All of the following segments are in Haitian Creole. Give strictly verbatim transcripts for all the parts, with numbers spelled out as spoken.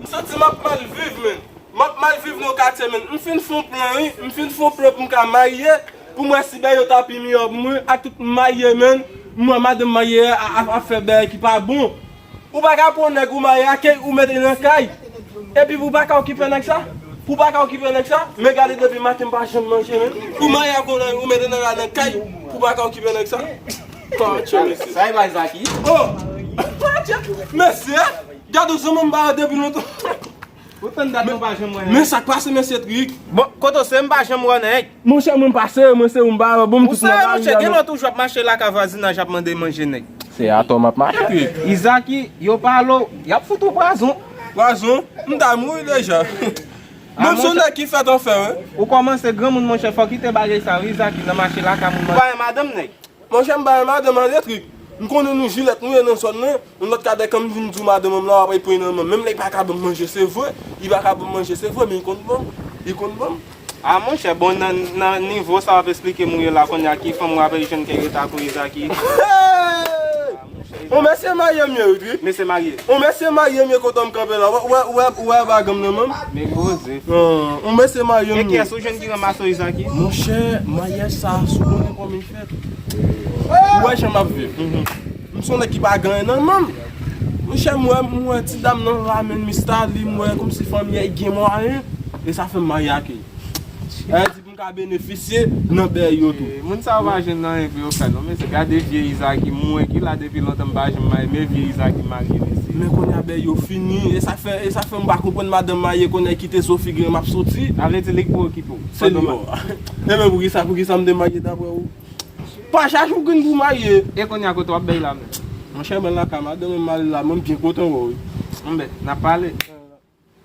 Santi m ap mal viv, menn. M ap mal viv nan katye, menn. M fin fè yon plan, wi. M fin fè yon plan pou m ka marye. Pou m wè si bèy yo ta pi miyò pou mwen. Ak tout m marye, menn. M wè madanm marye a ap fè bèy ki pa bon. Ou pa ka pran nèg ou marye ak li, ou mete nan kay. Epi pou pa ka okipe nèg sa? Pou pa ka okipe nèg sa? Men gade depi maten m pa janm manje, menn. Ou marye ak yon nèg, ou mete nèg la nan kay. Pou pa ka okipe nèg sa? Sa e bay Zaki. Oh! Mesye! Gade zanmi m ba depi lontan. Ou tann dat nou pa janm wè nèg. Men sa k pase, mesye Trik? Bon, kote w se m pa janm wè nèg. Monchè, mwen pa serye, mwen se ou m pa wè. Bon, m tout nan lari a, gen lòt ou jwèt mache lakay vwazinaj ap mande manje nèg. Se atò m ap mache. Izaki, yo pale w, y ap fout ou pwazon. Pwazon? M ta mouri deja. Menm si yon nèg ki fèt anfè, wi. Ou kòmanse granmoun, monchè, fò w kite bagay sa, wi, Izaki, nan mache lakay moun. Ou pa yon madanm nèg. Monchè, m pa yon madanm an de trik. M konnen nou jilèt nou ye nan zòn nan. Yon lòt kadè kan m vin di w madanm an m la, w ap pran nan men m. Menm lè li pa ka ban m manje, se vre. Li pa ka ban m manje, se vre, men li konn ban m. Li konn ban m. A monchè, bon, nan, nan nivo sa w ap esplike m ou ye la, kounye a ki fanm w ap jwenn ke rete ak ou Izaki? Hey! On mesye marye m ye, wi. Mesye marye. On mesye marye m ye kote m kanpe la. Ou wè, ou wè, ou wè, ou wè bagan m nan men m? Men poze. On mesye marye m ye. E kiyès ou jwenn ki ranmase w Izaki? Monchè, maryaj sa, si w konnen kòman l fèt. Ou wè jan m ap viv. M se yon nèg ki pa gen anyen nan men m. Monchè, m wè, m wè ti dam nan la, men mistali, m wè kòmsi fanmi a gen mwayen. E sa fè m marye ak li. Sa vle di pou m ka benefisye nan bèy yo tou. Moun sa yo pa jwenn anyen pou yo fè non, mesye. Gade vye Izaki, mwen ki la depi lontan m pa janm marye, men vye Izaki marye, mesye. Men kounye a bèy yo fini, e sa fè, e sa fè m pa konprann madanm marye kounye a kite zo figi m ap soti. Sa vle di li k pou okipe w. Se li yo. Ebyen poukisa, poukisa m te marye daprè ou? Pa chache ou grenn pou marye. E kounye a kote w ap bèy la menm? Monchè, mwen lakay madanm mwen m ale la, mwen m byen kontan wè w wi. Bon, ben, n ap pale.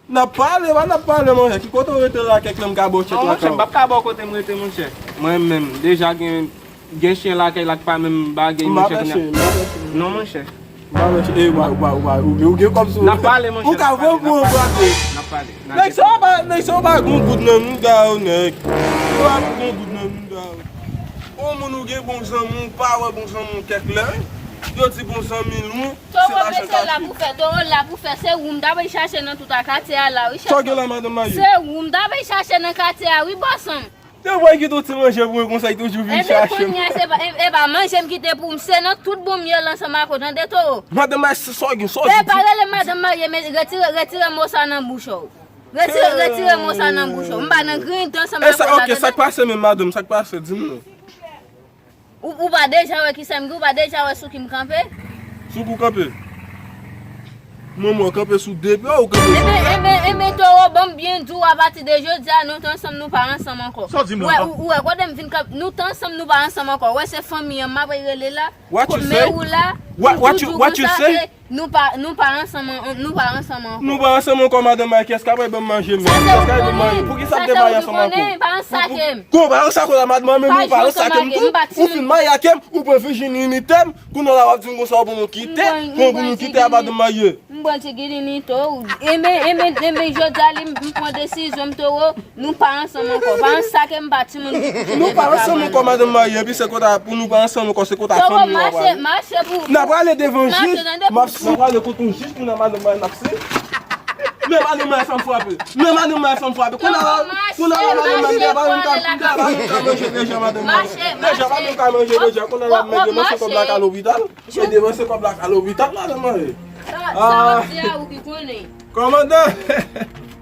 N ap pale, pa n ap pale, monchè. Ki kote w rete la, kèk lè m ka ba w tchèk lakay ou? Non, monchè, m p ap ka ba w kote m rete, monchè. Mwen menm, deja gen, gen chen lakay la k pa menm bagay, monchè, kounye a. Non, monchè. M pa mèche, e, wa, wa, wa, ou, ou gen kòb sou ou. N ap pale, monchè. Ou ka voye pou yon brake. N ap pale. Nèg sa yo pa, nèg sa yo pa gen goud nan mouda yo, nèg. Yo pa gen goud nan mouda yo. Yon moun ou gen bon zanmi, ou pa wè bon zanmi w kèk lè. Yo di bon zanmi lwen. Toro, mesye, la pou fè, Toro la pou fè, se ou m ta pral chache nan tout a katye a la, wi, chèf. Sa w gen la, madanm marye? Se ou m ta pral chache nan katye a, wi, bòs an m. Te voye kite yon ti manje pou mwen konsa, li toujou vin chache m. Ebyen, kounye a, se pa, e, e pa manje m kite pou m, se nan tout bon m ye l ansanm ak ou, tande, Toro? Madanm marye, sa w gen, sa w di? E pa rele madanm marye, men retire, retire mo sa nan bouch ou. Retire, retire mo sa nan bouch ou. M pa nan griyen ansanm ak ou la, tande? E sa, ok, sa k pase menm, madanm, sa k pase, di m non. Ou, ou pa deja wè kisa m gen, ou pa deja wè sou ki m kanpe? Sou ki w kanpe? Mwen, mwen kanpe sou de pye, ou kanpe sou... Enben, enben, enben, Toro, ban m byen di w, apati de jodi a, nou t ansanm, nou pa ansanm ankò. Sa w di m la? Ou wè, ou, ou wè, kote m vin kanpe, nou t ansanm, nou pa ansanm ankò. Ou wè, se fanmi an m ap rele la. What you say? What, what you, what you say? Nou pa, nou pa ansanm an, nou pa ansanm ankò. Nou pa ansanm ankò, madanm Mike, kiyès k ap ban m manje menm? Kiyès k ap ban m manje? Poukisa m te marye ansanm ak ou? Pa ansanm ankò. Kon pa ansanm ankò la, madanm, men ou pa ansanm ak m tou. Ou fin marye ak m, ou pran vijininite m, kounye a la w ap di m konsa ou pou nou kite, pou nou kite a madanm marye. M pran ti girinito, enben, enben, enben, jodi a li, m pran desizyon m, Toro. Nou pa ansanm ankò. Pa ansanm ak m, pa timoun ki kouche. Nou pa ansanm ankò, madanm marye, epi se kòta pou nou pa ansanm ankò, se kòta fanmi w ap ale. Mache pou... N ap prale devan jij, n ap prale kote yon jij pou nan madanm marye n ap se. Men madanm marye fè m frape. Men madanm marye fè m frape. Kounye a la, kounye a la, madanm marye, m pa menm ka, m pa menm ka manje deja, madanm marye. Deja, pa menm ka manje deja. Kounye a la, m mete depanse kòb la ka lopital. E depanse kòb la ka lopital, madanm marye. Sa, sa w ap di a, ou ki konnen. Kòmandan!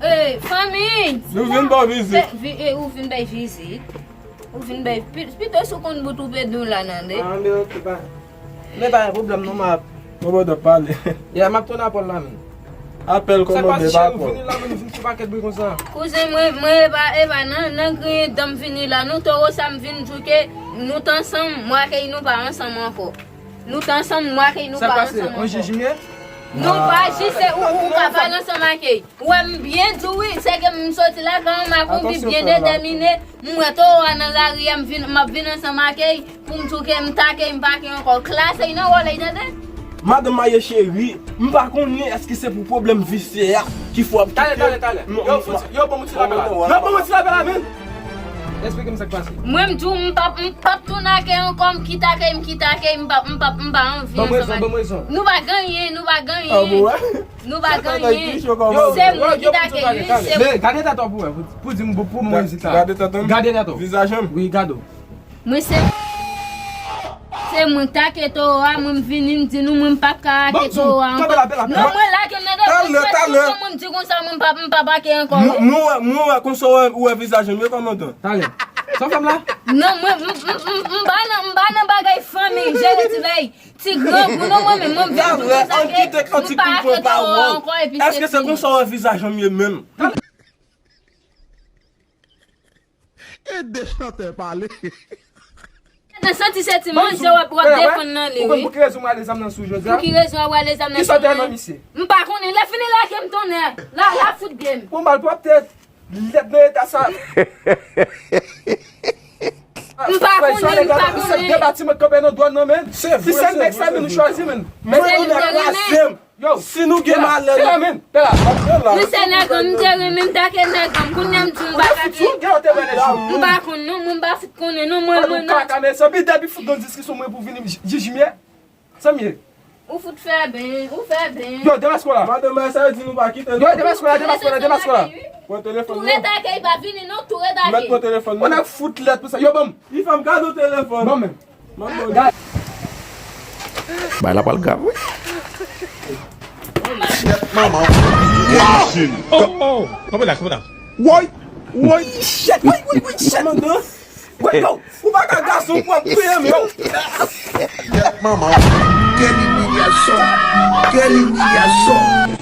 Ey, fanmi! Nou vin ba w vizit. Ou vin bay vizit. Ou vin bay, pi-, pito si w konn bout ou pe di w la nan de. Ah, men ok, ba. Men pa gen pwoblèm non, m ap... Kòmandan, pale. Ya, m ap tann apèl la menm. Apèl kòmandan, pa kò. Vini la menm, vin fè pakèt bri konsa. Kouzen mwen, mwen e pa, e pa nan, nan griyen dan m vini la. Nou Toro sa m vin di w ke nou t ansanm, mwen ak nou pa ansanm ankò. Nou t ansanm, mwen ak nou pa ansanm ankò. Sa k pase? On jij m ye? Nou pa jij, se ou, ou ka pale ansanm ak li. Ou wè m byen di w wi, se ke m soti lakay yon makonbi byen detèmine. M wè Toro a nan lari a, m vin, m ap vin ansanm ak li pou m di w ke m t ak li, m pa ak li ankò. Klase li nan wòl li, tande? Madanm marye cheri, m pa konnen èske se pou pwoblèm visye a ki fè w ap kite. Talè, talè, talè. Yo, yo, ban m yon ti lapèl la. Yo, ban m yon ti lapèl la, menm. Esplike m sa k pase. Mwen, m di w, m p ap, m p ap tounen ak Akèy ankò, m kite Akèy, m kite Akèy, m p ap, m p ap, m pa anvi ansanm ak. Ban m rezon, ban m rezon. Nou pa gen anyen, nou pa gen anyen. Nou pa gen anyen. Se mwen ki t ak li, se. Men gade tèt ou pou wè, pou, pou di m pou, pou mwen rezilta. Gade tèt ou. Gade tèt ou. Vizaj an. Wi, gade w. Mwen se, se mwen k t ak Towo a, mwen m vini, m di nou, mwen m p ap ka ak Towo a ankò. Non, mwen lage m nan dòmi, mwen di konsa, mwen p ap, m p ap ak ankò. Mwen wè, mwen wè konsa w wè, w wè vizaj an, men kòmandan. Talè. Sa w fè m la? Non, mwen, m, m, m, m pa nan, m pa nan bagay fanmi, jere ti bagay. Ti grangou non mwen menm, mwen vin pou konsa ke m pa ak Towo ankò, epi se fini. Èske se konsa w wè vizaj an m ye menm? E de chantè pale. Nan santi se ti manje w ap, w ap defann nan li, wi. Ou konn pou ki rezon m rale zam nan sou jodi a? Pou ki rezon w rale zam nan sou mwen? Ki sòtè nan misye? M pa konnen. Lè fini lage m tonnè. La, la fout gen m. Pou malpwòpte, lèd nan eta sa. M pa konnen, m pa konnen. Se de batiman k kanpe nan dwàn nan, men. Se vre, se vre, se vre. Di sèl nèg sa, men, nou chwazi, men. Men nou nèg kraze m. Yo, si nou gen malè, nou. Pè la, men, pè la. Misye nèg an, m te renmen, m t ak nèg an, kounye a m di m pa ka te. M pa konn non, mwen m pa fout konnen non, mwen, mwen non. Kaka, men, sanble depi fout nan diskisyon mwen pou vini jij m ye. Sa m ye. Ou fout fè ben, ou fè ben. Yo, demaske w la. Madanm, sa vle di nou pa kite l. Yo, demaske w la, demaske w la, demaske w la. Pran telefòn nan. Tou ret ak li, pa vini non, tou ret ak li. Mèt pran telefòn nan. Ou nèg fout lèd pou sa. Yo, ban m. Li fè m kado telefòn. Ban m men. Bay la pral grav, wi. Shit, manman. Wow! Oh, oh, oh. Kanpe la, kanpe la. Woy! Woy! Shit! Woy, woy, woy, shit! Kòmandan! Woy, yo! Ou pa ka gason pou ap touye m, yo! Shit, manman. Quelle humiliation! Quelle humiliation!